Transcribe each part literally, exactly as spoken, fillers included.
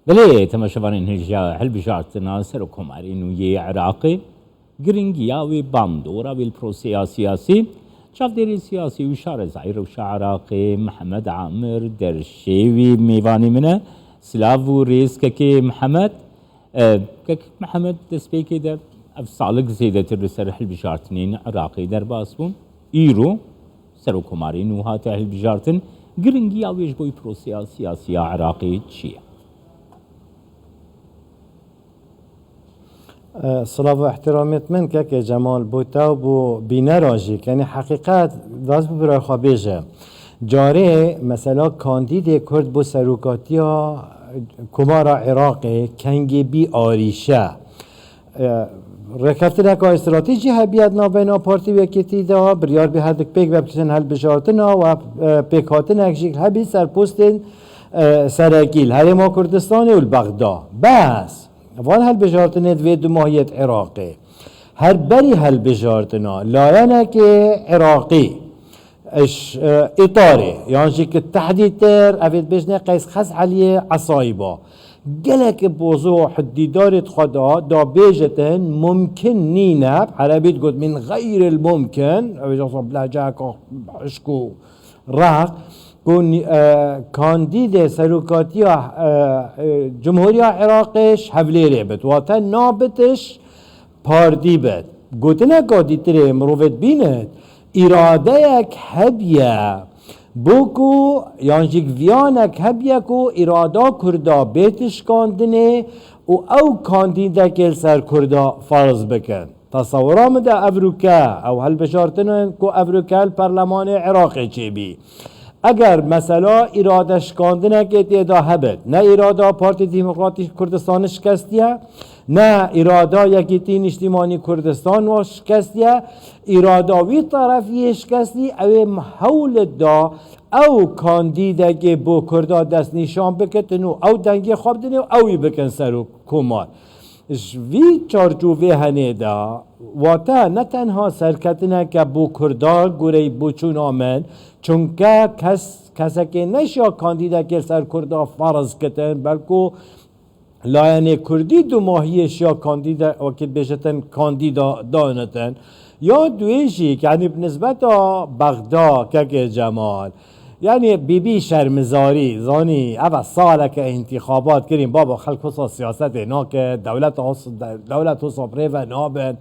Belê, temaşevanên hêja hilbijartina Serokkomarê nû yê Iraqê, giringiya wê bandora wê li proseya siyasî, çavdêrê siyasî û şarezayê rewşa Iraqê Mihemed Amir Derşê wî mêvanê min e. Silav û rêz kekê Mihemed. E, kek Mihemed, destpêkê de ev salik zêdetir li ser hilbijartinên Iraqê derbas bû. Îro Serokkomarê nû hate hilbijartin, giringiya wê ji bo proseya siyasî ya Iraqê çi ye? Silav û ihtiramêt min kekê Cemal bo te û bo bînera jî. Kenî heqîqet, dest bi birayê xwe bêje. Carê mesela kandîdê Kurd bo serokatiya Komara Iraqê kengê bî arîşe. Rêkeftineka stratejî hebiye di navbeyna partî û yekêtî de, biryar bî her du pêk ve biçin hilbijartina û pêkhatinekî jî hebî ser postên serekî li Herêma Kurdistanê û li Bexda. Bes van hilbijartinê di vê dumahiyê di Iraqê, her berî hilbijartina layenekê Iraqî ji îtarê yan jî ki tehdîtir, ev ê dibêjinê Qeys Xezheliyê Esayîba. Gelek bozo hidîdarê di xwe de da bêjitin mumkin nîne, bi erebî digot min xeyril mumkin, ew ê jî bila ciheka hişk û req, ku kandîdê serokatiya Cumhuriya Iraqê ji Hevlêrê bit, wate nabitiş partî bit. Gotineka dîtirê mirovê dibînit, îradeyek hebiye, bo ku yan jî viyanek hebiye ku îrada Kurda bête şikandinê û ew kandîdekê li ser Kurda ferz bikin. Tesewira min de ev rûke, ew hilbijartinên ku ev rûke li perlemanê Iraqê çêbî. Eger mesela îrade şikandinekê tê de hebit, ne îrada Partî Demokratîk Kurdistanê şikestiye, ne îrada Yekîtî Nîştîmanî Kurdistan wa şikestiye, îrada wî terefî yê şikestî, ew ê hewl da ew kandîdekê bo Kurda destnîşan bikitin û ew dengê xwe bidinê û ew ê bikin serokkomar. Ji vî çarçovê henê de wate ne tenha serketineke bo Kurda gureyî boçûna min, çunke kes, kesekê neşiya kandîdekê li ser Kurda ferz kitin, belku layenê Kurdî dumahiyê şiya kandîde, wekî dibêjitin kandîda danitin. Ya duê jî, yanî bi nisbeta Bexda, kekê Cemal, yanî bîbî şermizarî, zanî, eva saleke întîxabat kirîn, baba xelk wisa siyasetê nake, dewleta wisa, dewlet wisa bi rê ve nabin.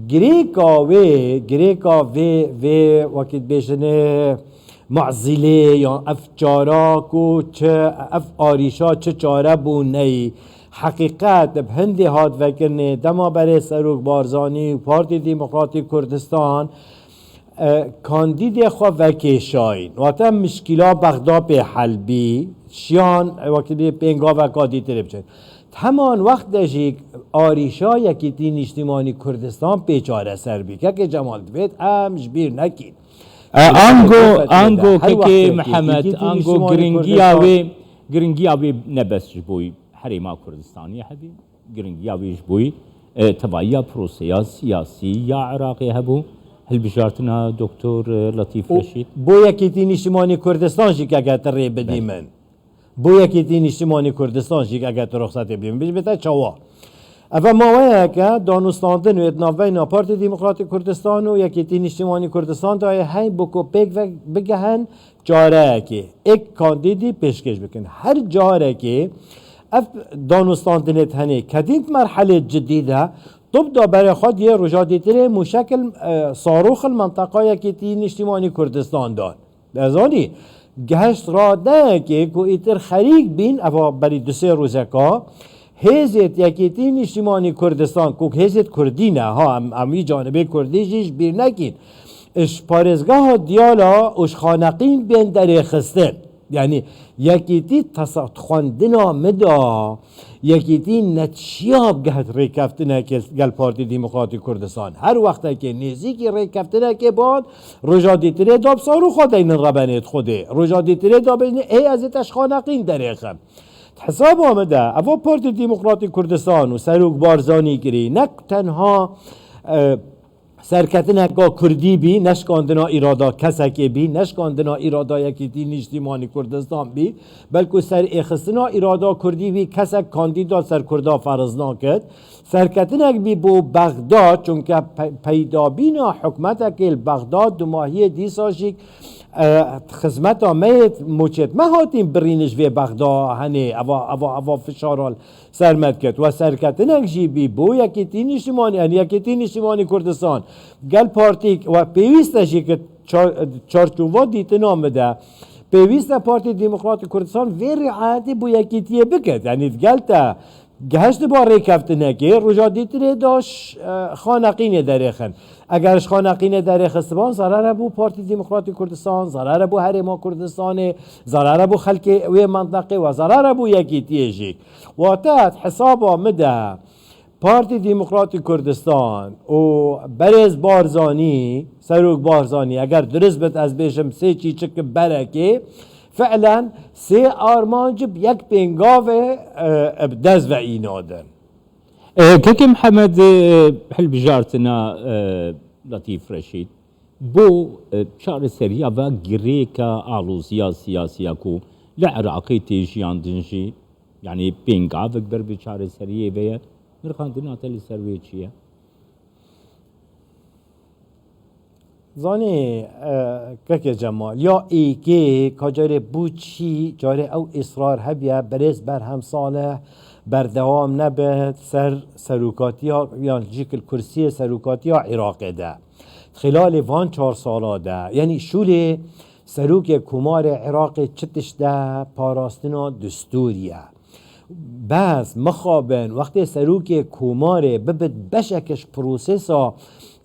Girêka wê, girêka vê, vê wekî dibêjinê, Mezîlê yan ev çara ku çi, ev arîşa çi çare bû neyî. Heqîqet bi hindê hat vekirinê, dema berê Serok Barzanî û Partî Demokratîk Kurdistan, e, kandîdê xwe vekêşayîn. Wate mişkîla Bexda pê hel bî, şiyan, e, wekî bê pêngaveka dîtirê biçin. Heman wext de jî arîşa Yekîtî Nîştîmanî Kurdistan pê çareser bî. Kekê Cemal, divêt em ji bîr nekîn. E, ango, ango kekê Mihemed, ango giringiya wê, giringiya wê ne bes ji bo Herêma Kurdistanê hebî, giringiya wê ji bo, e, tevahiya proseya siyasî ya Iraqê hebû, hilbijartina Doktor, e, Letîf Reşîd. Bo Yekîtî Nîştîmanî Kurdistan jî keke tu rê bidî min. Bo Yekîtî Nîştîmanî Kurdistan jî eger tu ruxsetê bidî min, bêjim bê te çawa? Ev e maweyeke danûstandin wê di navbeyna Partî Demokratîk Kurdistan û Yekîtî Nîştîmanî Kurdistan de ye, hey bo ku pêk ve bigehin çareyekê, êk kandîdî pêşkêş bikin. Her carekê ev danûstandinê tenê ketîn di merhelê cidî de, tub da berê xwe diyê roja dîtirê mûşekil, e, sarûxil menteqa Yekîtî Nîştîmanî Kurdistan dan. Dezanî, gehişt radeyekê ku îtir xerîk bîn, eva berî du sê rojeka, hêzêt Yekîtî Nîştîmanî Kurdistan, ku hêzêt Kurdî ne, ha, em, em wî canibê Kurdî jî ji bîr nekîn. Ji parêzgeha Diyala û ji Xaneqîn bên derêxistin. Yanî Yekîtî tesa-, xwendina min da, Yekîtî netşiya bi geht rêkeftinekê gel Partî Demokratîk Kurdistan. Her wextekê nêzîkî rêkeftinekê ban, roja dîtirê da bi sarûxa deynin rebenê di Xwedê. Roja dîtirê da bêjinê, ê ez ê te ji Xaneqîn derêxim. Di hesaba min de, eva Partî Demokratîk Kurdistan û Serok Barzanî kirî, ne tenha, e, serketineka Kurdî bî, neşkandina îrada kesekê bî, neşkandina îrada Yekîtî Nîştîmanî Kurdistan bî, belku serêxistina îrada Kurdî bî, kesek kandîda ser Kurda feriz nakit. Serketinek bî bo Bexda, çunke pe-, peydabîna hikûmetekê li Bexda dumahiyê dîsa jî, e, xizmeta me yê, moçêt me hatîn birîn ji vê Bexda henê, eva, eva, eva fişara li ser me diket. We serketinek jî bî bo Yekîtî Nîştîmanî, yani Yekîtî Nîştîmanî Kurdistan, gel partîk we pêwîst e jî ki çar-, çarçova dîtina min de, pêwîst e Partî Demokratîk Kurdistan vê riayetê bo Yekîtiyê biket. Yani gel te gehiştiba rêkeftinekê, roja dîtirê da ş-, e, xaneqînê derêxin. Eger ji xaneqînê derêxistiban, zarar e bo Partî Demokratîk Kurdistan, zarar e bo Herêma Kurdistanê, zarar e bo xelkê wê menteqê we, zarar e bo Yekîtiyê jî. Wate di hesaba min de Partî Demokratîk Kurdistan û berêz Barzanî, Serok Barzanî, eger dirist bit ez bêjim sê çîçik berekê, fi'len sê armanc bi yek pêngavê, e, bi dest ve înadin. E, Kekê Mihemed, e, hilbijartina, e, Letîf Reşîd, bo, e, çareseriya ve girêka aloziya siyasiya ku li Iraqê tê jiyandin jî, yani pêngavek ber bi çareseriyê ve ye, nirxandina te li ser wê çi ye? Zanî, e, Kekê Cemal, ya êkê ka carê bû çî, carê ew îsrar hebiye, berêz Berhem Salih berdewam nebit ser serokatiya, yan jî li kursiyê serokatiya Iraqê de. Xilalê van çar sala de, yanî şûlê serokê Komarê Iraqê çi tişt e, parastina distûrî ye. Bes mixabin wextê serokê Komarê bibit beşek ji prosesa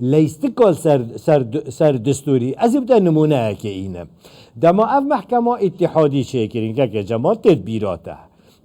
leyistika ser, ser, ser distûrî, ez ê bide nimûneyekê înim. Dema ev mehkema îtîhadî çêkirin, Kekê Cemal, têt bîra te.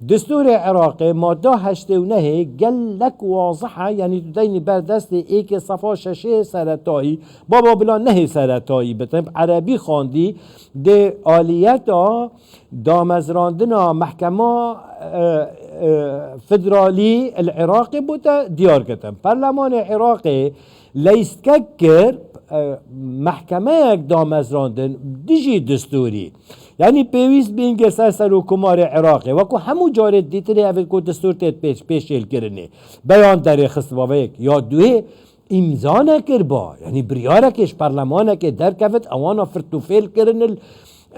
Distûrê Iraqê madda heştê û nehê gelek wazih e, yanî tu deynî ber destê êkê sefa şeşê seretayî, baba bila nehê seretayî bitin, bi erebî xwendî, dê aliyeta damezrandina mehkema, e, e, federalî li Iraqê bû te diyar kitin. Perlemanê Iraqê leyîstkek kir, e, mehkemeyek damezrandin dijî distûrî. Yanî pêwîst bîn gir ser serokkomarê Iraqê, wekû hemû carê dîtirê ev ku distûr têt pêş, pêşêlkirinê. Beyan derêxist baveyek. Ya duhê îmza nekirba. Yanî biryarekê ji perlemanekê derkevit, ewana firtûfêl kirin il,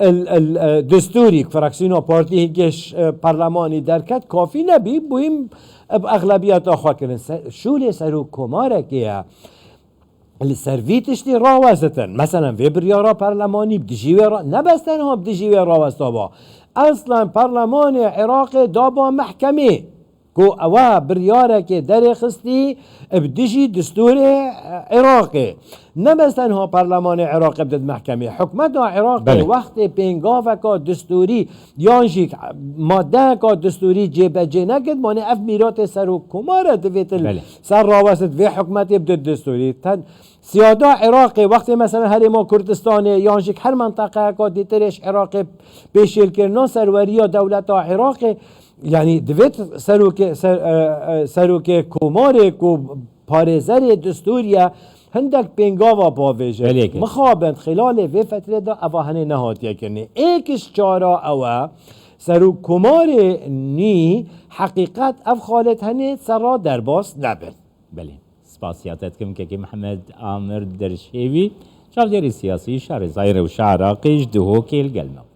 il, il, e, distûrî, fraksiyona partî hinkê ji, e, perlemanî derket, kafî nebî, bûyî bi exlebiyeta xwe kirin. Se-, şûlê serokkomarekê ye. Li ser vî tiştî rawestitin. Meselen, vê biryara perlemanî bi dijî wê ra-, ne bes tenha bi dijî wê rawesta ba. Eslen perlemanê Iraqê daba mehkemê ku ewa biryarekê derêxistî bi dijî distûrê, e, Iraqê. Ne bes tenha perlemanê Iraqê bidit mehkemê. Hikûmeta Iraqê Belê. wextê pêngaveka distûrî yan jî maddeyeka distûrî cêbecê nekir, manê ev mîratê serokkomar e divêt li Belê. ser rawestit vê hikûmetê bidit distûrî. Ten-, siyada Iraqê, wextê mesela Herêma Kurdistanê yan jî her menteqeyeka dîtirê ji Iraqê pêşêlkirina serweriya dewleta Iraqê, yanî divêt serokê, ser-, e, e, serokê komarê ku parêzerê distûrî ye, hindek pêngava bavêje. Belê ki. Mixabin xilalê vê fetrê de eva henê nehatiye kirinê. Êk ji çara ew e, serokkomarê nî heqîqet ev xalet henê ser ra derbas nebin. Belê. Spasiya te dikim Kekê Mihemed Amir Derşêvî, çavdêrê siyasî, şarêzayê rewşa Iraqê ji Duhokê li gel me bû.